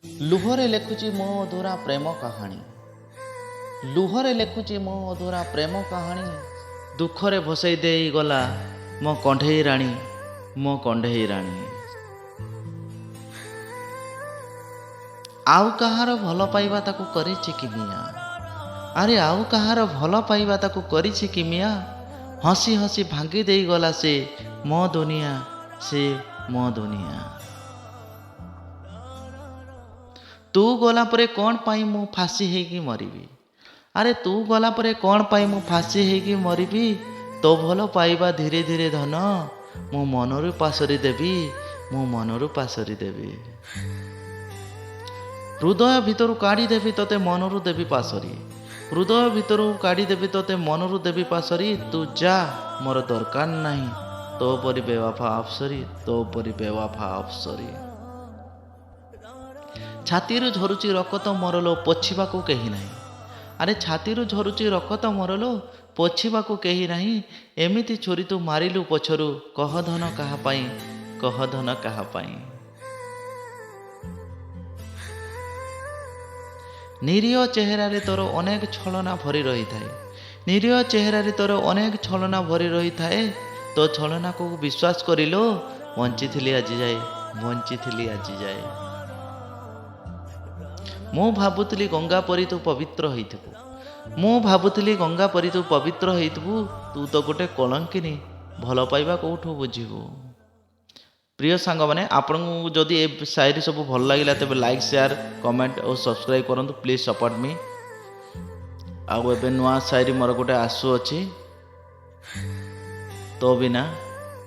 ଲୁହରେ ଲେଖୁଛି ମୋ ଅଧୁରା ପ୍ରେମ କାହାଣୀ। ଲୁହରେ ଲେଖୁଛି ମୋ ଅଧୁରା ପ୍ରେମ କାହାଣୀ। ଦୁଃଖରେ ଭସେଇ ଦେଇଗଲା ମୋ କଣ୍ଢେଇ ରାଣୀ, ମୋ କଣ୍ଢେଇ ରାଣୀ। ଆଉ କାହାର ଭଲ ପାଇବା ତାକୁ କରିଛି କିମିଆ। ଆରେ ଆଉ କାହାର ଭଲ ପାଇବା ତାକୁ କରିଛି କିମିଆ। ହସି ହସି ଭାଙ୍ଗି ଦେଇଗଲା ସେ ମୋ ଦୁନିଆ, ସେ ମୋ ଦୁନିଆ। ତୁ ଗଲା ପରେ କ'ଣ ପାଇଁ ମୁଁ ଫାଶୀ ହେଇକି ମରିବି। ଆରେ ତୁ ଗଲା ପରେ କ'ଣ ପାଇଁ ମୁଁ ଫାଶୀ ହେଇକି ମରିବି। ତୋ ଭଲ ପାଇବା ଧୀରେ ଧୀରେ ଧନ ମୁଁ ମନରୁ ପାସୋରି ଦେବି, ମୁଁ ମନରୁ ପାସୋରି ଦେବି। ହୃଦୟ ଭିତରୁ କାଢ଼ିଦେବି ତୋତେ, ମନରୁ ଦେବି ପାସୋରି। ହୃଦୟ ଭିତରୁ କାଢ଼ିଦେବି ତୋତେ, ମନରୁ ଦେବି ପାସୋରି। ତୁ ଯା, ମୋର ଦରକାର ନାହିଁ ତୋ ପରି ବେୱାଫା ଅଫସରୀ, ତୋ ପରି ବେୱାଫା ଅଫସରୀ। ଛାତିରୁ ଝରୁଛି ରକତ ମୋର ଲୋ, ପୋଛିବାକୁ କେହି ନାହିଁ। ଆରେ ଛାତିରୁ ଝରୁଛି ରକତ ମୋର ଲୋ, ପୋଛିବାକୁ କେହି ନାହିଁ। ଏମିତି ଛୁରୀ ତୁ ମାରିଲୁ ପଛରୁ, କହ ଧନ କାହା ପାଇଁ, କହ ଧନ କାହା ପାଇଁ। ନିରୀହ ଚେହେରାରେ ତୋର ଅନେକ ଛଳନା ଭରି ରହିଥାଏ। ନିରୀହ ଚେହେରାରେ ତୋର ଅନେକ ଛଳନା ଭରି ରହିଥାଏ। ତୋ ଛଳନାକୁ ବିଶ୍ୱାସ କରିଲୋ ବଞ୍ଚିଥିଲି ଆଜି ଯାଏ, ବଞ୍ଚିଥିଲି ଆଜି ଯାଏ। ମୁଁ ଭାବୁଥିଲି ଗଙ୍ଗା ପରି ତୁ ପବିତ୍ର ହେଇଥିବୁ। ମୁଁ ଭାବୁଥିଲି ଗଙ୍ଗା ପରି ତୁ ପବିତ୍ର ହେଇଥିବୁ। ତୁ ତ ଗୋଟେ କଳଙ୍କିନୀ, ଭଲ ପାଇବା କେଉଁଠୁ ବୁଝିବୁ। ପ୍ରିୟ ସାଙ୍ଗମାନେ, ଆପଣଙ୍କୁ ଯଦି ଏ ସାଇରୀ ସବୁ ଭଲ ଲାଗିଲା, ତେବେ ଲାଇକ୍, ସେୟାର, କମେଣ୍ଟ ଓ ସବସ୍କ୍ରାଇବ୍ କରନ୍ତୁ। Please support me. ଆଉ ଏବେ ନୂଆ ସାଇରୀ ମୋର ଗୋଟେ ଆସୁଅଛି ତୋ ବିନା,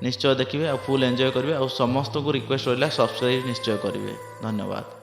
ନିଶ୍ଚୟ ଦେଖିବେ ଆଉ ଫୁଲ୍ ଏନ୍ଜୟ କରିବେ। ଆଉ ସମସ୍ତଙ୍କୁ ରିକ୍ୱେଷ୍ଟ ରହିଲା, ସବସ୍କ୍ରାଇବ୍ ନିଶ୍ଚୟ କରିବେ। ଧନ୍ୟବାଦ।